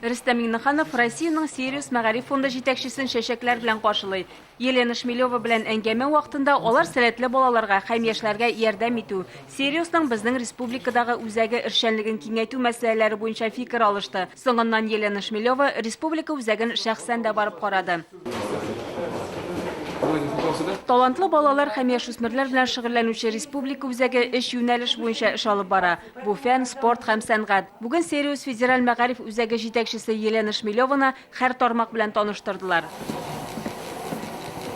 Рөстәм Миңнеханов Россиянең Сириус мәгариф фонды җитәкчесен чәчәкләр белән каршылый. Елена Шмелева белән әңгәмә вакытында алар сәләтле балаларга һәм яшьләргә ярдәм итү, Сириусның безнең республикадагы үзәге эшчәнлеген киңәйтү мәсьәләләре буенча фикер алышты. Соңыннан Елена Шмелева республика үзәген шәхсән дә барып карады. Талантлы балалар һәм яшүсмерләр белән шөгыльләнүче республика үзәге өч юнәлеш буенча эш алып бара. Бу фән, спорт һәм сәнгать. Бүген Сириус федераль мәгариф үзәге җитәкчесе Елена Шмелеваны һәр тармак белән таныштырдылар.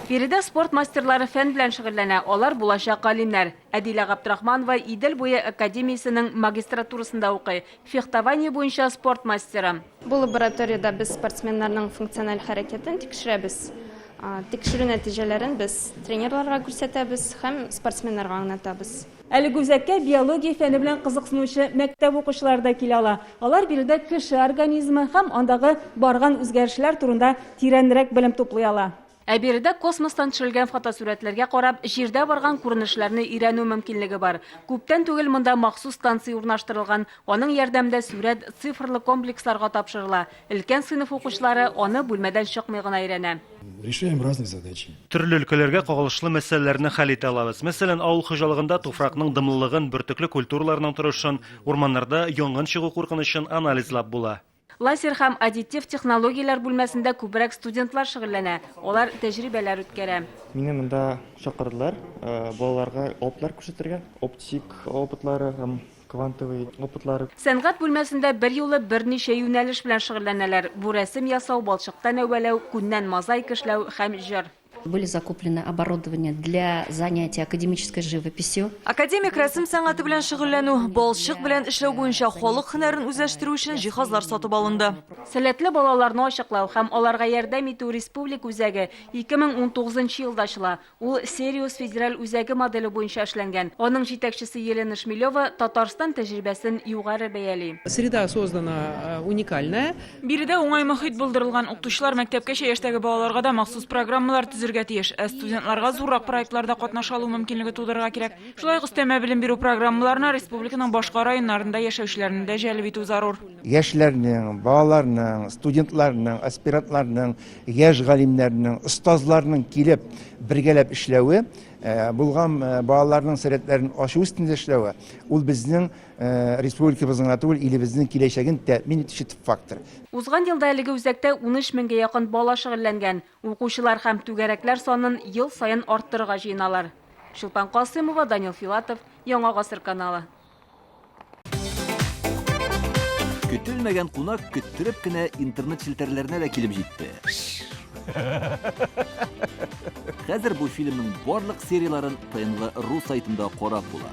Биредә спорт мастерлары фән белән шөгыльләнә, алар булачак галимнәр. Әдилә Габдрахманова Идел буе академиясенең магистратурасында укый, фехтование буенча спорт мастеры. Бу лабораториядә без спортсменнарның функциональ хәрәкәтен тикшерәбез. Тикшерү нәтиҗәләрен без тренерларга күрсәтәбез һәм спортсменнарга аңлатабыз. Әлеге үзәккә биология фәне белән кызыксынучы мәктәп укучылары да килә ала. Алар биредә кеше организмы һәм андагы барган үзгәрешләр турында тирәнрәк белем туплый ала. Ә биредә космостан төшерелгән фотосурәтләргә карап, Җирдә барган күренешләрне өйрәнү мөмкинлеге бар. Күптән түгел монда махсус станция урнаштырылган, аның ярдәмендә сурәт цифрлы комплексларга тапшырыла. Өлкән сыйныф укучылары аны бүлмәдән чыкмый гына өйрәнә. Решаем разные задачи. Төрле өлкәләргә кагылышлы мәсьәләләрне хәл итә алабыз. Мәсәлән, авыл хуҗалыгында туфракның дымлылыгын, бөртекле культураларның торышын, урманнарда янгын чыгу куркынычын анализлап була. Лазер һәм аддитив технологияләр бүлмәсендә күбрәк студентлар шөгыльләнә, алар тәҗрибәләр үткәрә. Мине монда чакырдылар, балаларга опытлар күрсәтергә, оптик опытлары һәм квантовый опытлары. Сәнгать бүлмәсендә берьюлы берничә юнәлеш белән шөгыльләнәләр, бу рәсем ясау, балчыктан әвәләү, күннән мозаика эшләү һәм җыр. Были закуплены оборудование для занятий академической живописью. Академик рәсем сәнгате белән шөгыльләнү, балчык белән эшләү буенча халык һөнәрен үзләштерү өчен җиһазлар сатып алынды. Сәләтле балаларны ачыклау һәм аларга ярдәм итү республика үзәге 2019 нчы елда ачыла. Ул Сириус федераль үзәге моделе буенча эшләнгән. Аның җитәкчесе Елена Шмелева Татарстан тәҗрибәсен югары бәяли. Среда создана уникальная. Биредә уңай мохит булдырылган. Укытучылар мәктәпкәчә яшьтәге балаларга да махсус программалар төзергә тиеш. Ә студентларга зуррак проектларда катнаша алу мөмкинлеге тудырырга кирәк. Шулай ук өстәмә белем бирү программаларына республиканың башка районнарында яшәүчеләрне дә җәлеп итү зарур. Яшьләрнең, балаларның, студентларның, аспирантларның, яшь галимнәрнең, остазларның килеп бергәләп эшләве, булган балаларның сәләтләрен ачу өстендә эшләве, ул безнең Республикабызның гына түгел, илебезнең киләчәген тәэмин итүче төп фактор. Узган елда әлеге үзәктә 13 меңгә якын бала шөгыльләнгән. Укучылар һәм түгәрәкләр санын ел саен арттырырга җыеналар. Чулпан Касыймова, Данил Филатов, Яңа гасыр каналы. Көтелмәгән кунак көттереп кенә интернет челтәрләренә дә килеп җитте. Хәзер бу фильмның барлык серияләрен ТНВ ру сайтында карап була.